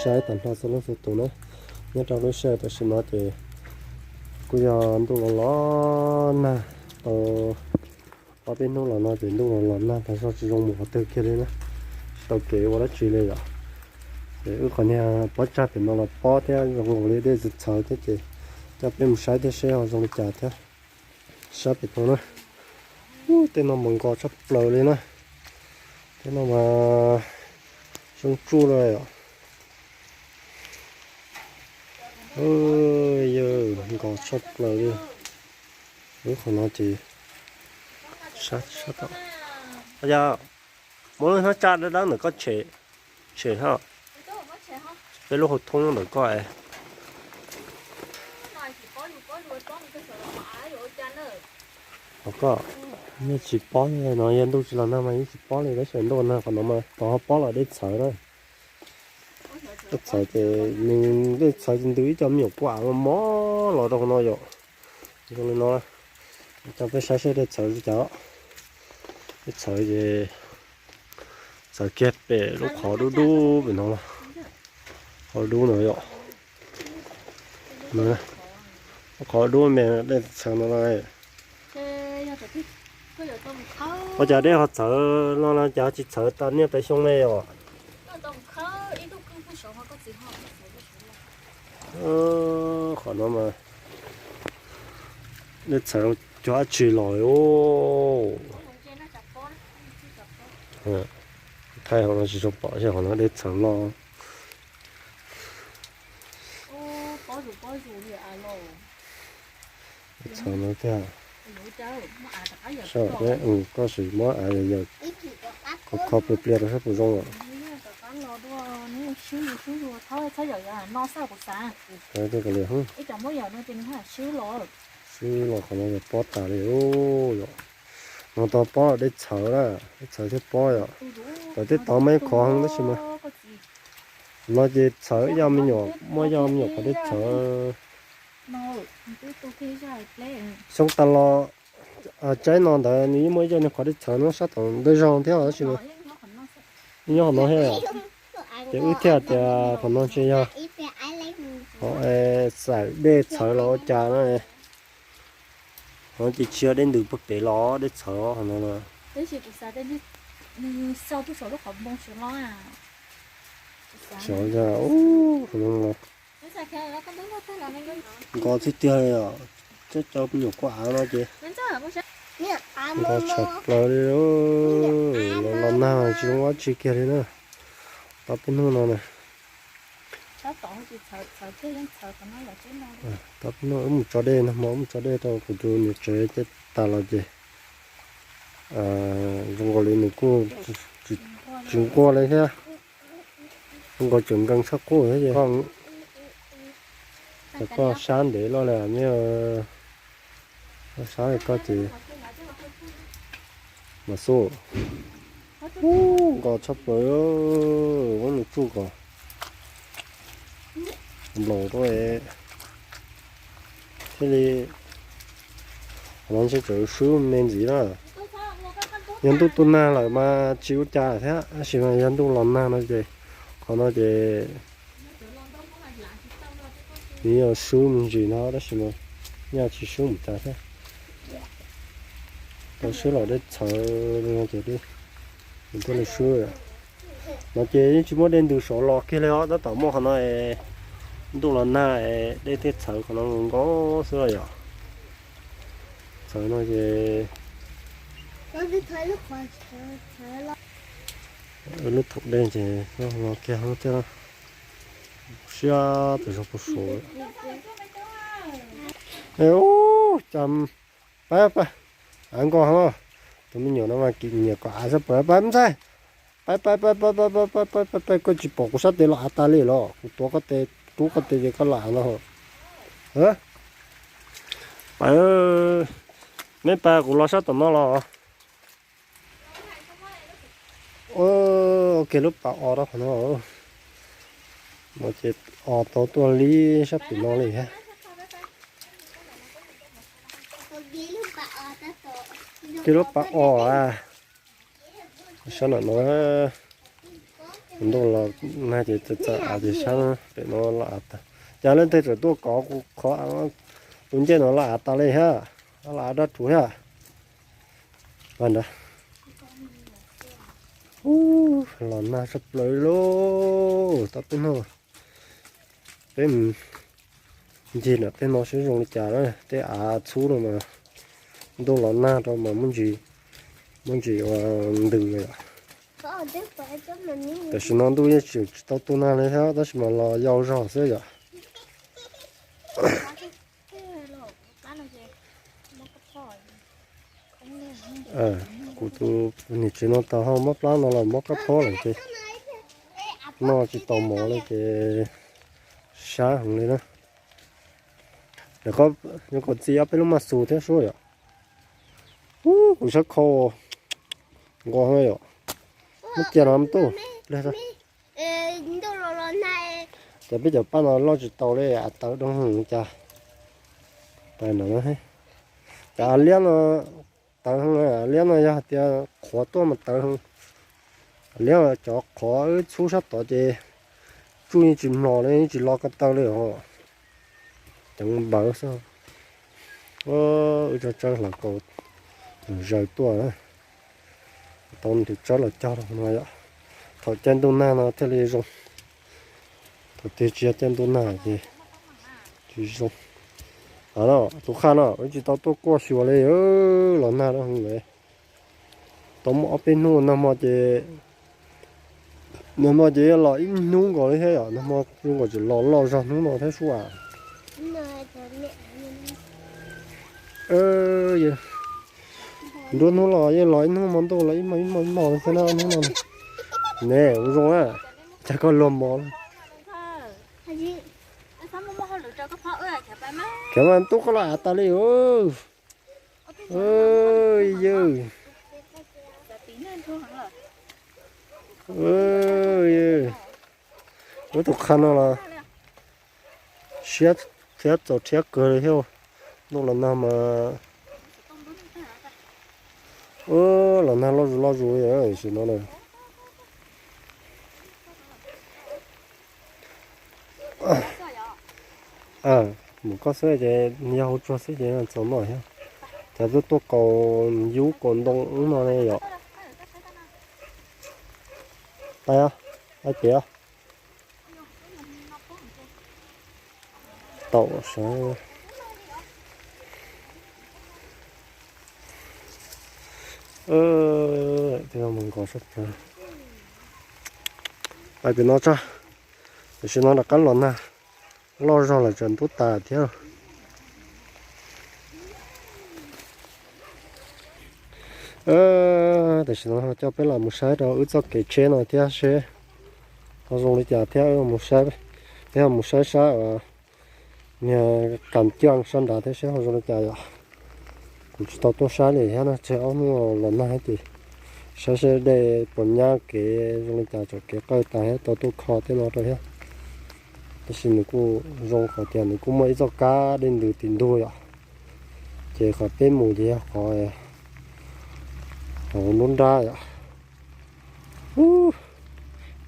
Saib tag nrho txhua leej txhua tus na, nyob rau lub sij hawm tam sim no ces kuj yog ntuj los los nag, tau ob peb hnub los no ces ntuj los los nag tag zog tsis zoo mus qhov twg kiag li na, tsis tau kev ua dab tsi li yom. Ces wb qhov niag pob tsag pem no los pob thiab zoo nkaus li dej txawv txhawv thiab ces coj peb mus saib thiab seb ho zoo li cas thiab. Sab pem no na, tej no mas nkos tshaj plaws li na, tej no mas zoo tsuj li os. Yawg, nkos tshaj plaws li. Lub qhov no ces sab sab tom. Yog muaj lub hnab tsaj dawb dawb ntawm koj tshem, tshem ho, peb lub hauv thoob ntawm koj es. Koj, yeej tsis pob li no, yog ntuj tsis los nag mas yeej tsis pob li, tab sis ntuj nag qhov no mas tos ho pob los dej txhawv na. Dej txhawv ces nws dej txhawv ces ntws ib co me nyuam kua av mos mos los rau qhov no yom. Zoo li no, coj peb saib seb dej txhawv li cas. Dej txhawv ces txhawv kiag pem lub qhov dub dub pem no, qhov dub no yom. Lub qhov dub me dej txhawv no no. Ua cas dej ho txhawv no no cas tsis txhawv tas niaj tas xyoo li os? Qhov no mas dej txhawv cov dab tsi los. Thaij hauv no tsis tshua pom, qhov no dej txhawv loj. Txhawv no tiag. Koj sim muab av yawm yawm, kho kho plias plias rau saib puas zoo. Swb los qhov no yog pob tas li yom. No tau pob dej txhawv na, dej txhawv thiab pob yom. Tam tej tod mas yeej khov heev tab sis mas no ces txhawv ib yam me nyuam, muaj ib yam me nyuam qhov dej txhawv. Xyoo tas los tsaib no ntawd nws yeej muaj ib co niag qhov dej txhawv no sab tom ntej zog thiab tab sis mas nyob qhov no thiab. Ces wb thiaj tias qhov no ntshe yog qhov xaim dej txhawv los ua cas na. Qhov no ces tsis yog dej ntws puag pem los dej txhawv qhov no na. Xyov, nkos tiag tiag li os, cov me nyuam kua av no ces nkos tshaj plaws li. Los los nag tsis zoo dab tsi kiag li na. Tau peb hnub no na. Tau peb hnub wb mus tso dej no, hmo wb mus tso dej rau kuv tus niam tsev ces tas los ces zoo nkaus li nws kuj tsis nquag li thiab. Zoo nkaus tseem nkees tshaj qub thiab ces koj sab ntev loj li, koj sab koj ces mas xub. Nkos tshaj plaws, muab nws tsuj kom nplaum rau thiaj li, qhov no ntshe tseem swb me ntxiv na. Yog ntuj tu nag lawm mas tsis ua cas thiab, tab sis mas yog ntuj los nag no ces qhov no ces nws yuav swb me ntsis no tab sis mas nyaj tsis swb mus cas thiab. Tau swb los dej txhawv li no ces dej, nws thiaj li swb. No ces yeej tsis muaj dej ntws saud los kiag li os, tab tom muaj qhov no es ntuj los nag es dej thiaj txhawv qhov no nkos xwb los yom. Txhawv no ces lub thaum dej ces no kiag thiab. Siab tus zog puag saud. Ub, cas pab pab, av nkos heev. Tus me nyuam no mas kim nyiam kom av sab pab pab ntxaij. Pab pab pab pab pab pab pab pab pab, koj tsis pom kuv sab tes los av tas li los, kuv tuav koj tes, rub koj tes ces koj los av no. Pab, neb pab kuv los sab tom no los. Ua kiag lub pas os rau qhov no. No ces os tau tuaj li sab pem no li thiab. Kiag lub pas os a. Sab nram no. Ntuj los nag ces txawm av ces sab pem no los av tag. Cas leej twg tseem tuaj kov kuv qhov, tus ncej no los av tas li thiab, los av dab rhuv thiab. Los nrad, los nag tshaj plaws li lauj. Tau peb hnub, peb ncig nram tej no seb zoo li cas na, tej av txhub no mas ntuj los nag rau mas muaj ntsis, muaj ntsis ua ntws li lawm. Tam sim no ntuj yeej tseem tsis tau tu nag li thiab tab sis mas los yau zog xwb yom. Kuv tus niam tsev no tau ho mob plab no los mob kab phob lawm ces noj tsis tau mov li ces sab heev li na. Nyob kom txi ob peb lub maj xus thiab sub yom. Ub, kuv sab kho nqos yom. Muab cia no tuj pliag. Ces peb cov paj no loj tsis tau li, av tawv doo heev cas. Cas av liab no tawv heev, av liab no yog hais tias qhuav tuaj mas tawv heev. Av liab cov qhuav wb txhub sab tod ces tsuj yeej tsis mlos li, yeej tsis lo ko taw li os. Ceev npawv xwb. Wb tso tsawb hlawv kaus zaws tuaj, tau nws tsawb los cog rau no yom. Thaum caij ntuj nag no thiaj li zoo, thaum twg tsis yog caij ntuj nag ces tsis zoo. Tus qha no wb tsis tau tuaj kuaj xyuas li, los nag heev li. Tau muaj ob peb hnub nag hmo ces, nag hmo ces los ib hnub nkaus li thiab yom, nag hmo zoo nkaus tseem los loj zog hnub no thiab sub as. Nruab hnub los yeej los ib hnub, hmo ntuj los ib hmo ib hmo ib hmo li thiab na hnub no. Ne ua zoo na, cas koj luag mov. Khiav mas tub koj los av tas li. Yawg, wb tus qha no los siab thiab txaus rhiab kawg li thiab. Ntuj los nag mas, los nag loj zus loj zus li tam sim no na. Mus koj xwb ces yog hauv tsuag xwb ces txaus noj thiab. Cov tuaj tuaj kaus yub kaus ntoo ub no ne yom. Pais, pais pem. Tau sawv. Mus nkos sab plaws. Pais pem no tso. Tam sim no rov qab los nag loj zog lawm tsam ntub tas thiab. Tam sim no coj peb los mus saib rau wb txoj kev tsheb no thiab seb ho zoo li cas thiab, peb ho mus saib sab uas niag qas caj sab nrad thiab seb ho zoo li cas yom. Kuv tsis tau tuaj saib li thiab no, tseg ob hnub los nag ces saib seb dej puas nyab kev zoo li cas, tsam kev qawj tas thiab tau tuaj kho tej no rau thiab. Tab sis nws kuj zoo qhov tias nws kuj muaj ib txoj kab dej ntws tim ntug yom, ces qhov peb mus ces yog qhov hauv nruab nrab yom.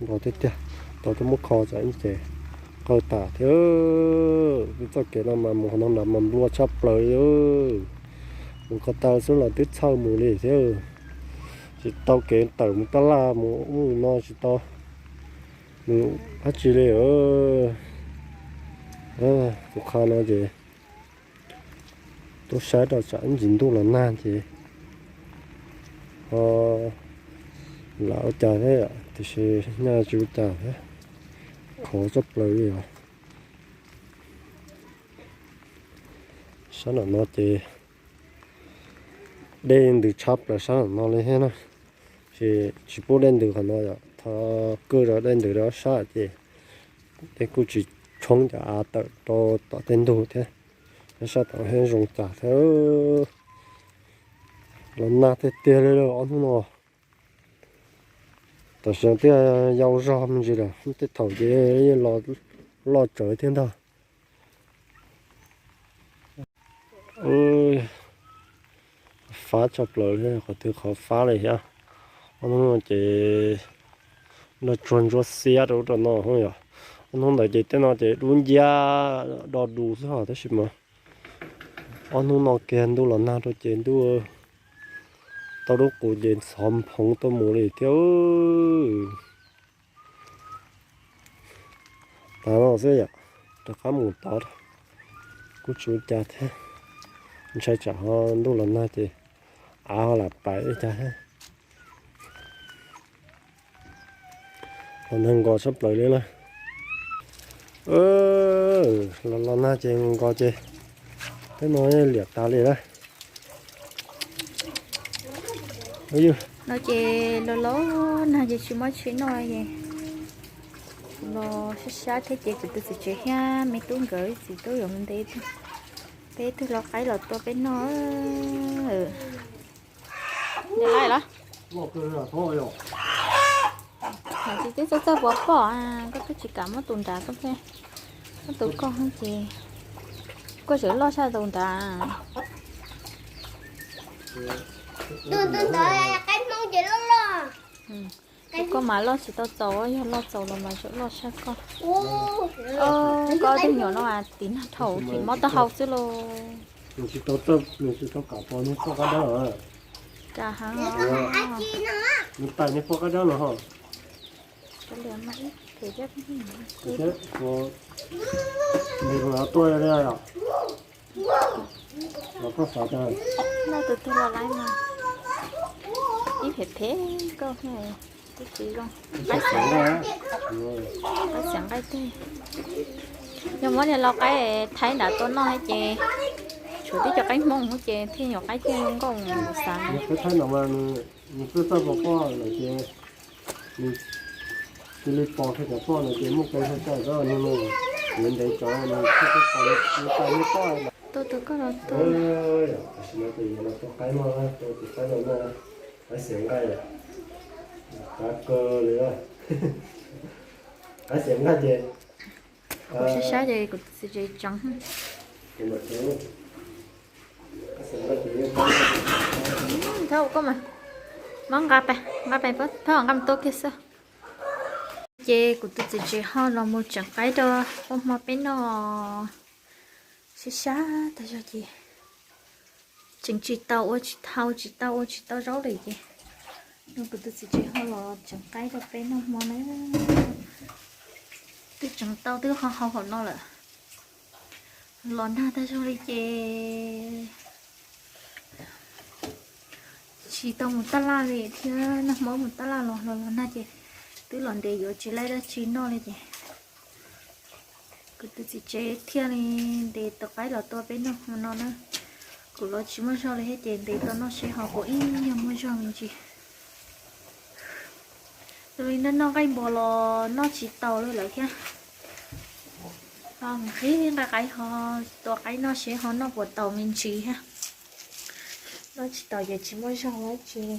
Nkos tiag tiag, tau tuaj muab kho tsam ib ces qawj tas thiab. Wb txoj kev no mas mus qhov no nram mas nplua tshaj plaws li. Mus ko taw xwb los twb txhawj mus li thiab. Tsis tau kev tawm mus taj laj mus ub mus no, tsis tau mus dab tsi li. Tus qha no ces tuaj saib rau tsam ib ntsis ntuj los nag ces ho lam ua cas thiab, tiam sis nyaj tsis ua cas thiab, khov tshaj plaws li os. Sab nram no ces dej ntws tshab plaws sab nram no li thiab na. Ces tsis pub dej ntws qhov no yom, thov kwj zog dej ntws rau sab ces dej kuj tsis tshoob cov av tawm rau tom tej ntug thiab. Sab tod thiab zoo cas thiab. Los nag tiag tiag li ob hnub no. Tam sim no twb yau zog me ntsis lawm, tej thaum ces yeej loj tsawv thiab ntag. Fab tshaj plaws li, qhov twg qhov fab li thiab. Ob hnub no ces Los tsuag ntsuag xiab rau rau no yom. Ob hnub ntawd ces tej no ces dub nciab do du xwb os, tab sis mas ob hnub no kiag ntuj los nag rau ces ntuj tau dub qus ces ntxhov nphoov tuaj mus li thiab. Tag no xwb yom, rov qab mus tod, kuj tsis ua cas thiab. Ntshai tsam ho ntuj los nag ces av ho lam pais ua cas thiab. Los nag nkos tshaj plaws li lawm. Los los nag ces nkos ces tej no liam tas li lawm. No ces los los nag ces tsis muaj tsheb noj es los sab sab thiab ces kuv tus txiv tsev thiab me tub nkawd ib txiv tub yuav mus nte, peb tug lau qaib los tua peb noj. Nte laij los? Txiv twb txawj txawj puas pom, koj twb tsis kam muab tus nrad, koj muab tus koj ces koj tseem loj tshaj tus nrad. Tus ntawd qaib Hmoob ces loj loj. Tus koj mas loj tsis tau txaus, yog loj txaus los mas tseem loj tshaj koj. Koj tej nyuam no mas tiv nag dhau, tiv mob taub hau xwb lauj. Nws tsis tau txawj, nws tsis tau kam pom niag poj qab dab. Kam heev. Nws tais niag poj qab dab no ho. Nws tuaj li os. Noj tus twg los lawm mas ib phem phem koj, twb tsis zoo. Qaib xeem nqaij, qaib xeem nqaij teg. Yog muab niag lau qaib Thaib nrad tua noj ces tshuav tib co qaib Hmoob ces thiaj nyuam qaib thiaj zoo nkauj xav. Niag qaib Thaib no mas nws txawj txawj pom poj lawm ces nws cia li pom kiag cov poj no ces muaj qee thaij thaij rau nws, nws ntev cov nws thiaj tau pom nws tais niag poj. Tua tus koj los tua. Tam sim no ces yuav los tua qaib noj, tua tus qaib no noj, qaib xeem nqaij, qab kawg li. Qaib xeem nqaij ces kuv saib saib ces kuv tus txiv tsev tseev. Thab koj mas, muab nqa pais, nqa pais, thab nqa mus tua kiag xwb. Ces kuv tus txiv tsev ho los mus tseev qaib rau poj hmo peb noj. Sab sab tag zog ces tseev tsis tau, ua tsis tau, tsis tau ua tsis tau zaub li ces no kuv tus txiv tsev ho los tseev qaib rau peb noj hmo na. Twb tseev tau twb ho hau hauv no lawm. Los nag tag zog li ces tsis tau mus taj laj li thiab, nag hmo mus taj laj los los los nag ces twb los ntev yuav tsis laib dab tsi noj li ces kuv tus txiv tsev thiaj li ntes tus qaib los tua peb noj hmo no na. Kuv los tsis muaj zog li thiab ces ntes tau noj seb ho puas ib nyuag muaj zog me ntsis. Tus li noj noj nqaij npua los noj tsis taus li lawm thiab. Nqhis nqaij qaib ho tua qaib noj seb ho noj puas taus me ntsis thiab. Noj tsis taus ces tsis muaj zog dab tsi li.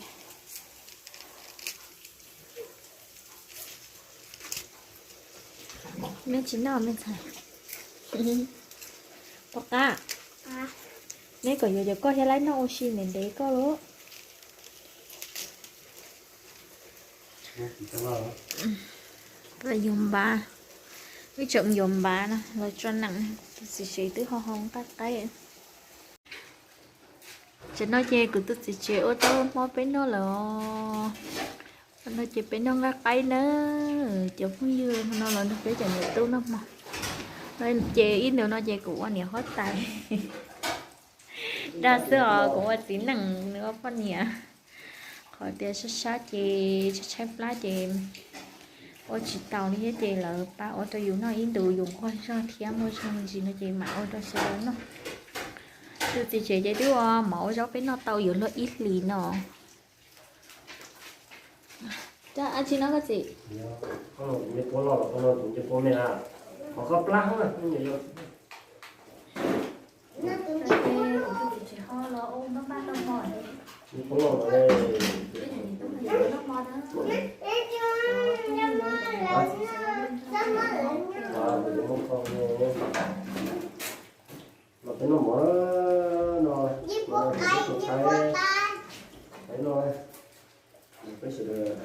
Neb tsis noj me ntxhais. Pom qab, neb kom yuav cov koj thiab laib noj ua si ntev ntev koj lauj. Yuav npav, wb tseem yuav npav no los tso nees, tus txiv tsev twb ho hau nqaij qaib. Tam no ces kuv tus txiv tsev ua tau hmo peb noj lawm os. Tam no ces peb noj nqaij qaib na. Cov phooj ywg, hmo no los nrog peb cov niam tub noj hmo. Ces ib ntus no ces kuv ua niam huab tais dag xwb os, kuv ua txiv neej nws ua poj niam. Qhov tias sab sab ces tshaib tshaib plab ces ua tsis taus li thiab ces lawv pab ua rau yus noj ib ntus yus nquag zog thiab muaj zog me ntsis no ces mam ua rau sawv daws noj. Tus txiv tsev ces twb ua mov ua zaub peb noj tau yuav luag ib hlis no. Ab tsi no koj txiv? Los peb noj mov no, peb tus qaib, qaib no, peb sawv daws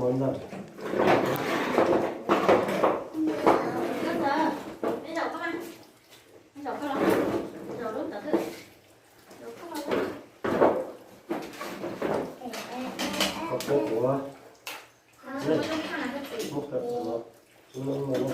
Ntag. Koj puab quav. Muab koj txog no, muab no.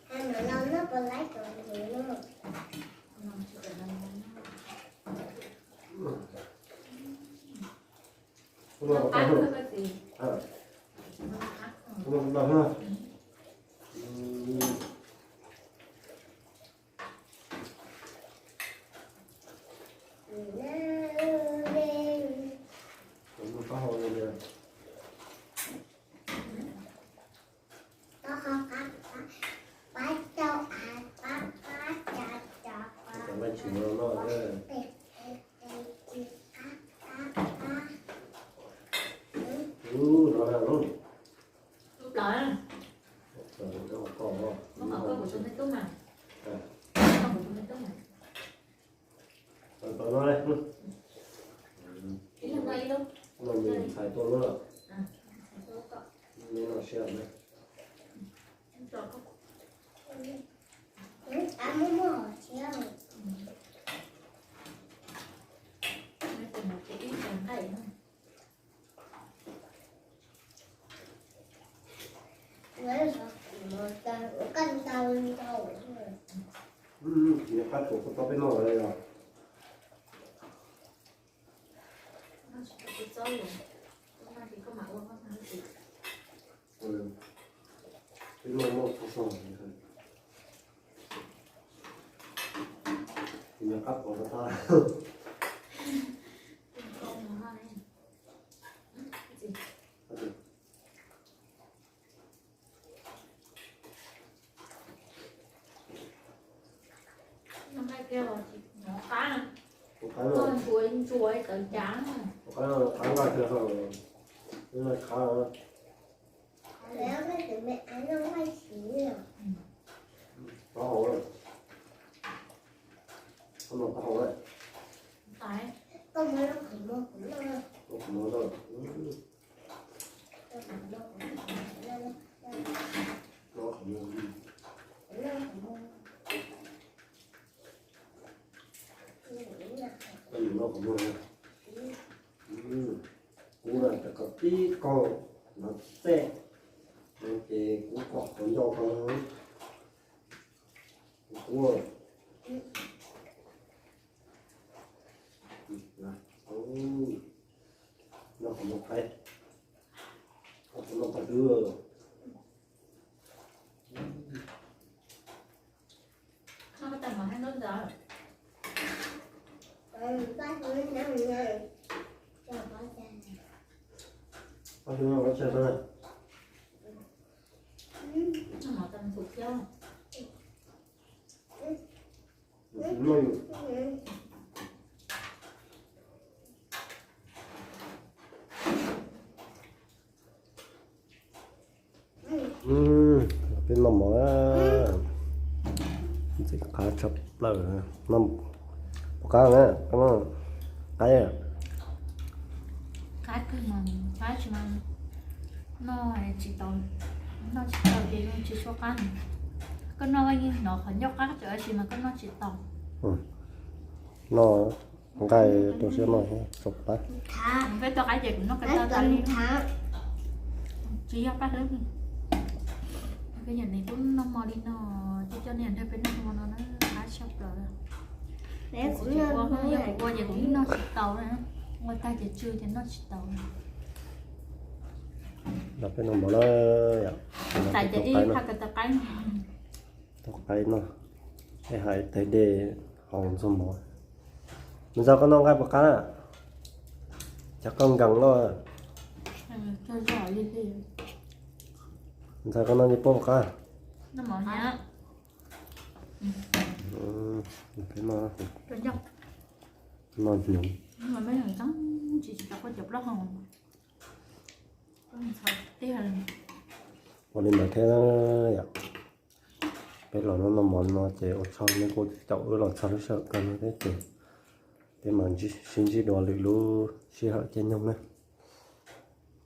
Ub, no na, lub plaws. Koj kuv tus me tub mas. Koj kuv tus me tub mas. Tau no, ib leeg noj ib lub. No nws ntxhais tua lub lawm. Neb noj siab na. Nws qab tuaj tau peb noj lawm yog. Peb noj noj tag zog. Nws qab tuaj tau peb. Tus qab no, tus qab no, tus qab no qab nqaj kiag hauv, qab no. Qab hauv, qab no qab hauv. Qab hauv. Koj yuav noj qhov muag na. Kuv na, koj tib kaug no xwb, ces kuv kom qhov ncauj koj. Kuv noj qhov muag qaib, noj qhov twg. Peb noj mov, ntxim qab tshaj plaws. Noj pom qab na, qab, Qab kawg mas, qab tsis mas noj tsis tau, noj tsis tau ces tsis suab qab. Koj noj yeej hnov qhov ncauj qab tawm tab sis mas koj noj tsis tau. Noj nqaij rau siab noj tau qab. Peb tau qab ces kuv noj qab tau li. Tsis yog paj hlwb. Peb yam li tub noj mov li no, coj coj niam nrog peb noj mov no na, qab tshaj plaws. Yog kuv ua ces kuv noj tsis tau na, ua tag ces tsw ces noj tsis tau. Los peb noj mov na yom. Tam ces ib phaj kaw taw qaib. Tau qaib no, es hais tais dej haus ntxuag mov. Ntxawg koj noj nqaij puas qab na? Cas koj nkees loj. Ntxawg koj noj ncej pob puas qab? Noj hnyuv. Ua li ntawd thiab yom. Peb los noj noj mov no ces ua tsaug nej kuj caum wb los txog lub sij hawm kawg no thiab ces peb mam sib ntsib dua lwm lub sij hawm caij nyoog na.